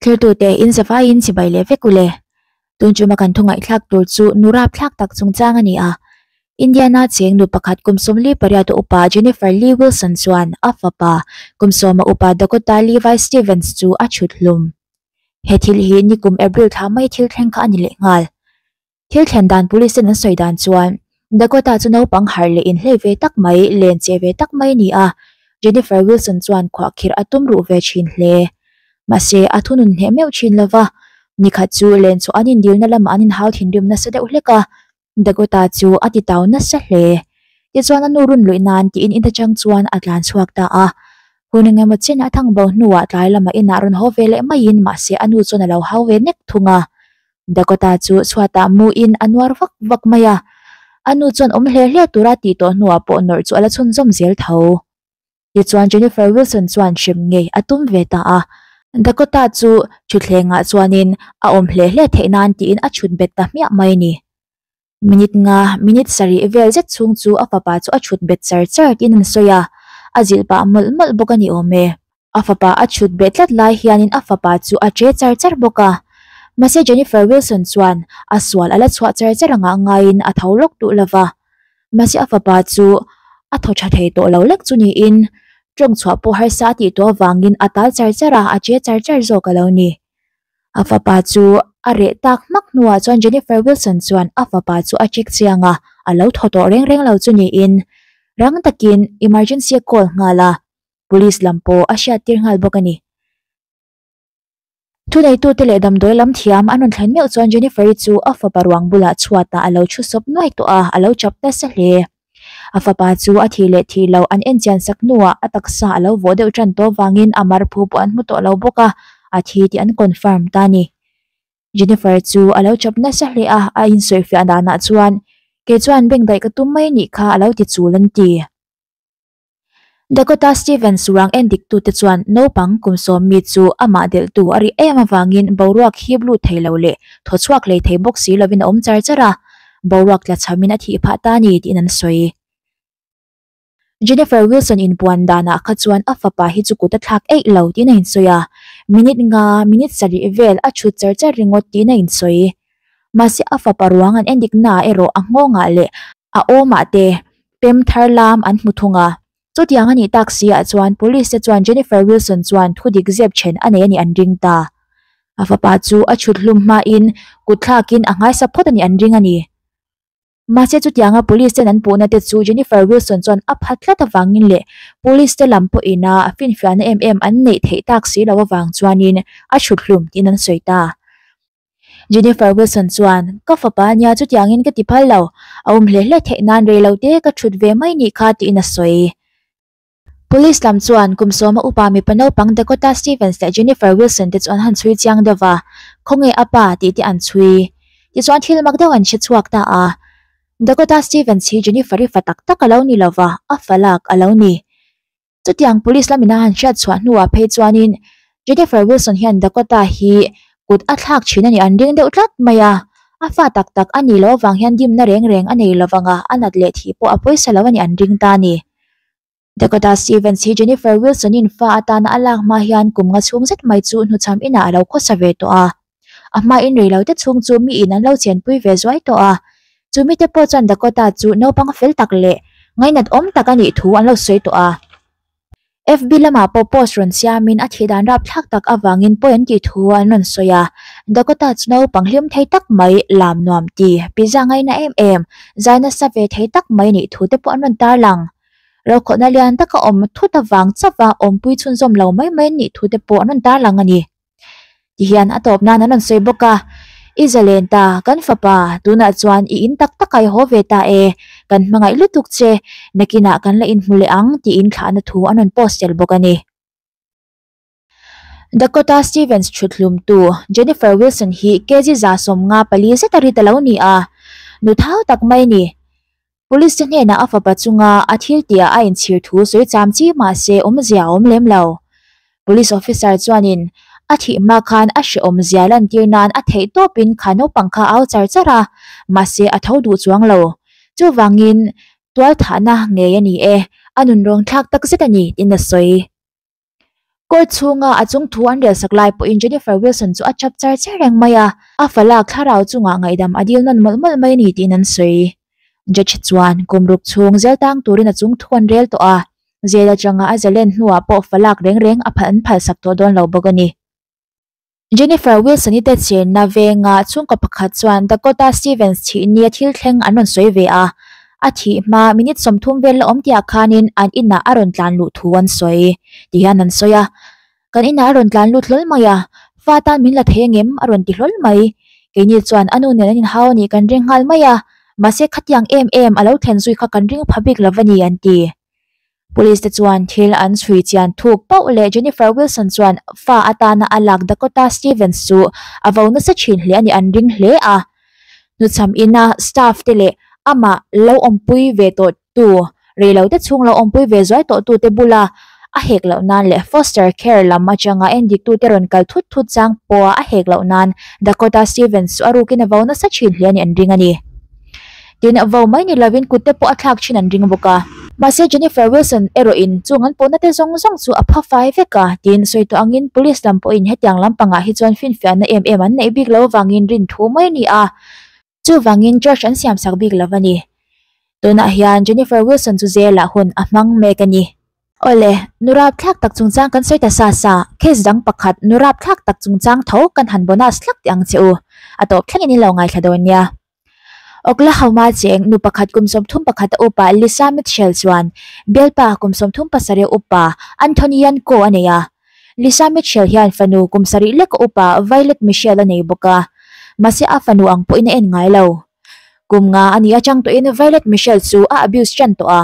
Thiltute in zavaiin chibai leh vek ule. Tun chuma kan thu ngaihthlak tur chu nu rapthlak tak chungchang a ni a. Indiana cheng nu pakhat kum 48 upa Jennifer Lee Wilson chuan a fapa kum 10 upa Dakota Levi Stevens chu a chhut hlum. He thil hi nikum April thla mai thil thleng kha a ni leh nghal. Thil thlen dan police ten an sawi dan chuan Dakota chu naupang harh leh inhlei ve tak mai, len che ve tak mai a ni a, Jennifer Wilson chuan khuahkhirh a tum ruh ve thin hle. Mahse, a thunun hneh meuh thin lo va, nikhat chu len chu an indilna lamah an inhau thinrim nasa deuh hlek a, Dakota chu a ti tau nasa hle. Tichuan a nu run luih nan tiin in atang chuan a tlan chhuak ta a. Hun engemaw chen a thang bo hnuah tlai lamah inah rawn haw ve leh maiin mahse a nu chuan a lo hau ve nek thung a. Dakota chu chhuatah muin a nuar vak vak mai a, a nu chuan awm hle hle tura tih tawh hnuah pawh nawrh chu a la chhunzawm zel tho. Tichuan Jennifer Wilson chuan hrem ngei a tum ve ta a, Dakota chu thutthlengah chuanin a awm hle hle theih nan tiin a chhut bet ta hmiah mai a ni. Minute nga, minute sarih vel zet chhung chu a fapa chu a chhut bet char char tiin an sawi a, a zilh pah mawlh mawlh bawk a ni awm e. A fapa a chhut beh tlat lai hianin a fapa chu a che char char bawk a. Mahse Jennifer Wilson chuan a sual a la chhuah char char angah ngaiin a tho lawk duh lo va. Mahse a fapa chu a thaw tha thei tawh lo lek chu niin tawng chhuah pawh harsa a tih tawh avangin a tal char char a, a che char char zawk a lo ni. A fapa chu a reh tak hmak hnuah chuan Jennifer Wilson chuan a fapa chu a check chiang a, a lo thaw tawh reng reng lo chu niin rang takin emergency a call nghal a. Police lam pawh a hriattir nghal bawk a ni. Thuneitute leh damdawi lam thiam an rawn thlen meuh chuan Jennifer-i chu a fapa ruang bulah chhuatah a lo thu sawp nuai tawh a, a lo chap nasa hle. A fapa chu a thih leh thih loh an enchian sak hnuah a taksa a lo vawh deuh tan tawh vangin a mar phu pawh an hmu tawh lo bawk a, a thi tih an confirm ta a ni. Jennifer chu a lo chap nasa hle a, a insawifiah danah chuan, Kei chuan bank daih ka tum mai anih kha a lo ti chul an ti. Dakota Stevens ruang en diktute chuan naupang kum sawmmi chu amah delhtu a ri em avangin boruak hip lut thei lo leh thaw chhuak hlei thei bawk si lovin a awm char char a, boruak tla chhamin a thih phah ta a ni tiin an sawi. Jennifer Wilson inpuan danah kha chuan a fapa hi chu kut a thlak eih lo tiin a insawi a, minute nga, minute sarih vel a chhut char char ringawt tiin a insawi. Mahse a fapa ruang an endiknaah erawh a nghawngah leh a awmah te pem thar lam an hmu thung a. Chutiang a nih tak si ah chuan police te chuan Jennifer Wilson chuan thu dik zep then a nei a nih an ring ta. A fapa chu a chhut hlum hmain kut thlakin a nghaisa phawt a nih an ring a ni. Mahse chutianga police ten an puhna te chu Jennifer Wilson chuan a phat tlat avangin leh police te lam pawhin a finfiahna em em an neih theih tak si lo avang chuanin a chhut hlum tiin an sawi ta. Jennifer Wilson chuan, Ka fapa ania chutiangin ka ti phal lo, a awm hle hle theih nan rei lo te ka thut ve mai nih kha tiin a sawi. Police lam chuan kum sawma upa mipa naupang Dakota Stevens leh Jennifer Wilson te chu an han chhui chiang deuh va, Khawnge a pa? tih te an chhui. Tichuan thil mak deuh an hre chhuak ta a. Dakota Stevens hi Jennifer-i fa tak tak a lo ni lo va, a fa lak a lo ni. Chutiang police lamin a han hriat chhuah hnuah phei chuanin Jennifer Wilson hian Dakota hi kut a thlak thin a nih an ring deuh tlat mai a, a fa tak tak a nih loh avang hian dimna reng reng a nei lovang a, a nat leh thih pawh a pawisa lo a nih an ring ta a ni. Dakota Stevens hi Jennifer Wilson-in fa atana a lak hma hian kum nga chhung zet mai chu hnuchham inah a lo khawsa ve tawh a, a hmain rei lo te chhung chu miin an lo chenpui ve zuai tawh a, chu mite pawh chuan Dakota chu naupang fel tak leh ngainat awm tak a nih thu an lo sawi tawh a. FB lamah pawh post rawn siamin a thih dan rapthlak tak avangin pawi an tih thu an rawn sawi a, Dakota chu naupang hlim thei tak mai, lam nuam ti, pizza ngaina em em, zai nasa ve thei tak mai nih thu te pawh an rawn tarlang. Rokhawhna lian taka awm thut avang chauha awmpui chhunzawm lo mai mai an nih thu te pawh an rawn tarlang a ni. Tihian a tawp nan an rawn sawi bawk a, I zalen ta, kan fapa, tunah chuan i in tak tak a i haw ve ta e, kan hmangaih lutuk che, nakinah kan la inhmu leh ang tiin thlahna thu an rawn post tel bawk a ni. Dakota Stevens thuthlumtu Jennifer Wilson hi kg 154 zet a rit a lo ni a, nu thau tak mai a ni. Police te hnenah a fapa chunga a thil tihah a inchhir thu sawi cham chi mahse awmzia a awm lem lo. Police officer chuanin a thih hma khan a hrehawmzia lantir nan a theih tawpin kha naupang kha a au char char a, mahse a tho duh chuang lo. Chuvangin tualthahna ngei a ni e, a nunrawng thlak takzet a ni tiin a sawi. Court chhunga a chung thu an rel sak lai pawhin Jennifer Wilson chu a chap char char reng mai a, a falak thlarau chungah ngaihdam a dil nawn mawlh mawlh mai a ni tiin an sawi. Judge chuan kum ruk chhung zel tang turin a chung thu an rel tawh a, jail atanga a zalen hnuah pawh falak reng reng a phal an phalsak tawh dawn lo bawk a ni. Jennifer Wilson-i te chenna venga chhungkaw pakhat chuan Dakota Stevens thih nia thil thleng an rawn sawi ve a, a thih hma minute 30 vel la awm tihah khanin an inah a rawn tlan luh thu an sawi ti hian an sawi a. Kan inah a rawn tlan lut hlawl mai a, fa tan min la thei angem a rawn ti hlawl mai. Keini chuan a nu nen an inhau a nih kan ring nghal mai a, mahse khatiang em em a lo thlen zui kha kan ring pha bik lo a ni an ti. Police te chuan thil an chhui chian thuk pauh leh Jennifer Wilson chuan fa atana a lak Dakota Stevens chu a vo nasa thin hle a nih an ring hle a. Hnuchham ina staff te leh amah lo awmpui ve tawh tu, reilote chhung lo awmpui ve zuai tawh tute bula a hek loh nan leh foster care lam atanga endiktute rawn kal thut thut chang pawha a hek loh nan Dakota Stevens chu a rukin a vo nasa thin hle a nih an ring a ni. Tin, vo mai ni lovin kut te pawh a thlak thin an ring bawk a. Mahse, Jennifer Wilson erawhin chung an pawhna te zawng zawng chu a pha fai vek a, tiin sawi tawh angin police lam pawhin hetiang lampangah hi chuan finfiahna em em an neih bik lo avangin rin thu mai a ni a, chuvangin charge an siamsak bik lo a ni. Tunah hian Jennifer Wilson chu jail-ah hun a hmang mek a ni. Awle, nu rapthlak tak chungchang kan sawi ta sa sa, case dang pakhat nu rapthlak tak chungchang tho kan han bonus hlak teh ang che u. A tawp thlengin in lo ngaithla dawn nia. Oklahoma cheng nu pakhat kum 31 a upa Lisa Mitchell chuan bialpa kum 37 a upa Anthony Yanko a nei a. Lisa Mitchell hian fanu kum 7 lek a upa Violet Michelle a nei bawk a. Mahse a fanu ang pawhin a en ngai lo. Kum nga a nih atang tawhin Violet Michelle chu a abuse tan tawh a.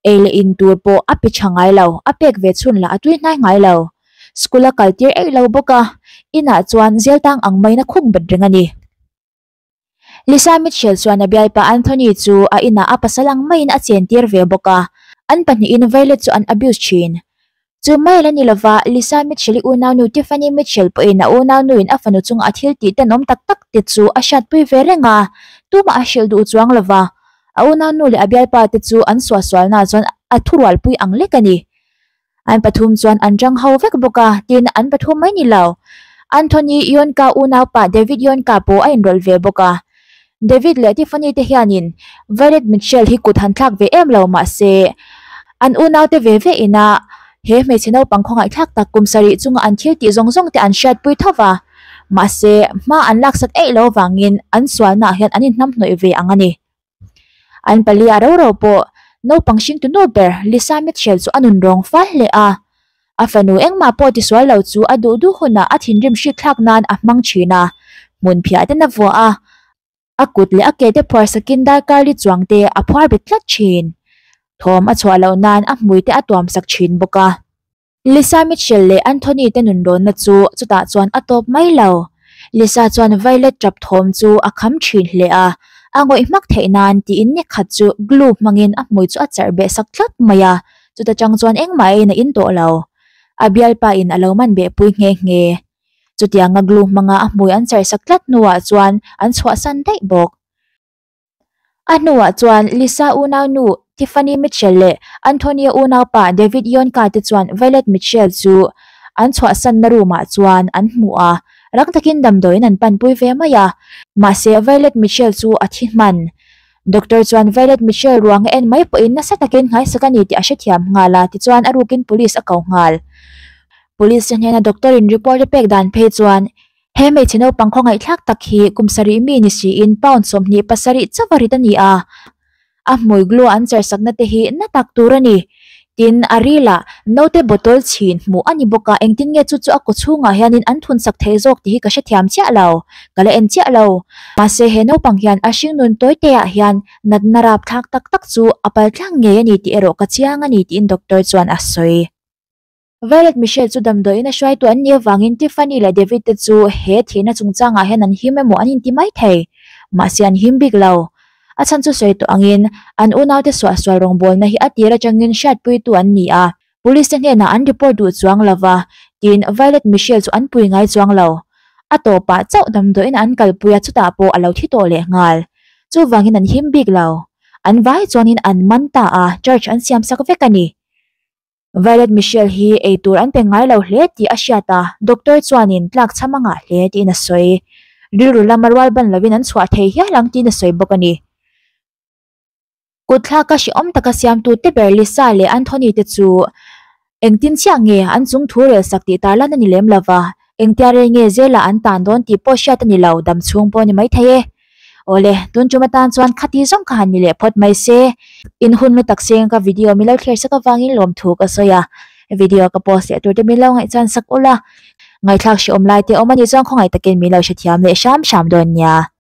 Ei leh in tur pawh a pe tha ngai lo, a pek ve chhun lah a tui hnai ngai lo. School a kal tir eih lo bawk a, inah chuan zel tang ang maiin a khung bet reng a ni. Lisa Mitchell chuan a bialpa Anthony chu a inah a pasal ang maiin a chen tir ve bawk a, an pahnihin Violet chu an abuse thin. Chu mai la ni lova, Lisa Mitchell-i unaunu Tiffany Mitchell pawhin a unaunuin a fanu chunga a thil tih tenawm tak tak te chu a hriatpui ve reng a, tumah a hrilh duh chuang lova. A unaunu leh a bialpa te chu an suahsualnaah chuan a thurualpui ang lek a ni. An pathum chuan an rang ho vek bawk a, tin an pathum mai ni lo. Anthony Yonka unaupa David Yonka pawh a inrawlh ve bawk a. David leh Tiffany te hianin Violet Mitchell hi kut han thlak ve em lo mahse an unaute ve ve ina he hmeichhe naupang khawngaihthlak tak kum sarih chunga an thil tih zawng zawng te an hriatpui tho va, mahse hma an laksak eih lo avangin an sualnaah hian an inhnamhnawih ve ang a ni. An pali a ro ro pawh naupang hringtu nu ber Lisa Mitchell chu a nun rawng fal hle a, a fanu engmah pawh tisual lo chu a duh duh hunah a thinrim hrikthlak nan a hmang thin a, hmun phiah ten a vuah a, a kut leh a ke te phuar sakin darkar li chuang te a phuar bet tlat thin. Thawm a chhuah loh nan a hmui te a tuam sak thin bawk a. Lisa Mitchell leh Anthony te nunrawnna chu chutah chuan a tawp mai lo. Lisa chuan Violet tap thawm chu a kham thin hle a, a ngawih hmak theih nan tiin ni khat chu glue hmangin a hmui chu a charh beh sak tlat mai a, chuta tang chuan engmah eiin a in tawh lo. A bialpa in a lo man beh pui nghe nghe. Chutianga glue hmanga a hmui an charh sak tlat hnuah chuan an chhuahsan daih bawk. A hnuah chuan Lisa unaunu Tiffany Mitchell leh Anthony-a unaupa David Yonka te chuan Violet Mitchell chu an chhuahsanna room-ah chuan an hmu a, rang takin damdawiin an panpui ve mai a. Mahse, Violet Mitchell chu a thi hman. Doctor chuan Violet Mitchell ruang a en mai pawhin nasa takin nghaisak a ni tih a hrethiam nghal a, tichuan a rukin police a ko nghal. Police te hnena doctor-in report a pek dan phei chuan He hmeichhe naupang khawngaihthlak tak hi kum sarih mi ni siin pound 27 chauh a rit a ni a, a hmui glue an chersakna te hi na tak tur a ni. Tin, a rilah naute bottle chhin hmuh a ni bawk a, engtin nge chu chu a kaw chhungah hianin an thunsak thei zawk tih hi ka hrethiam chiah lo, ka la en chiah lo. Mahse, he naupang hian a hringnun tawi te ah hian natna rapthlak tak tak chu a paltlang ngei a ni tih erawh ka chiang a ni tiin doctor chuan a sawi. Violet Michelle chu damdawiin a hruaitu an nih avangin Tiffany leh David te chu he thihna chungchangah hian an him emaw an inti mai thei. Mahse an him bik lo. A chhan chu sawi tawh angin an unaute suahsual rawngbawlna hi a tir atangin hriatpuitu an ni a, police te hnenah an report duh chuang lo va, tiin Violet Michelle chu an pui ngai chuang lo. A tawpah chauh damdawiin an kalpui a chutah pawh a lo thi tawh leh nghal. Chuvangin an him bik lo. An vai chuanin an man ta a, charge an siamsak vek a ni. Violet Michelle hi eitur an pe ngai lo hle tih a hriat a, doctor chuanin tlak chham a ngah hle tiin a sawi. Rilru lama rual ban lovin an chhuah thei hial ang tiin a sawi bawk a ni. Kutthlaka hrehawm taka siamtute ber Lisa leh Anthony te chu engtin chiah nge an chung thu rel sak tih tarlan a ni lem lova, engtia rei nge zela an tan dawn tih pawh hriat a ni lo, dam chhung pawh a ni maithei e. Awle, tun tum atan chuan khati zawng kha han ni leh phawt mai se. In hun lu tak seng ka video min lo thlir sak avangin lawmthu ka sawi a, video ka post leh tur te min lo ngaihchan sak ula, ngaihthlak hrehawm lai te awm a nih chuan khawngaih takin min lo hrethiam leh hram hram dawn nia.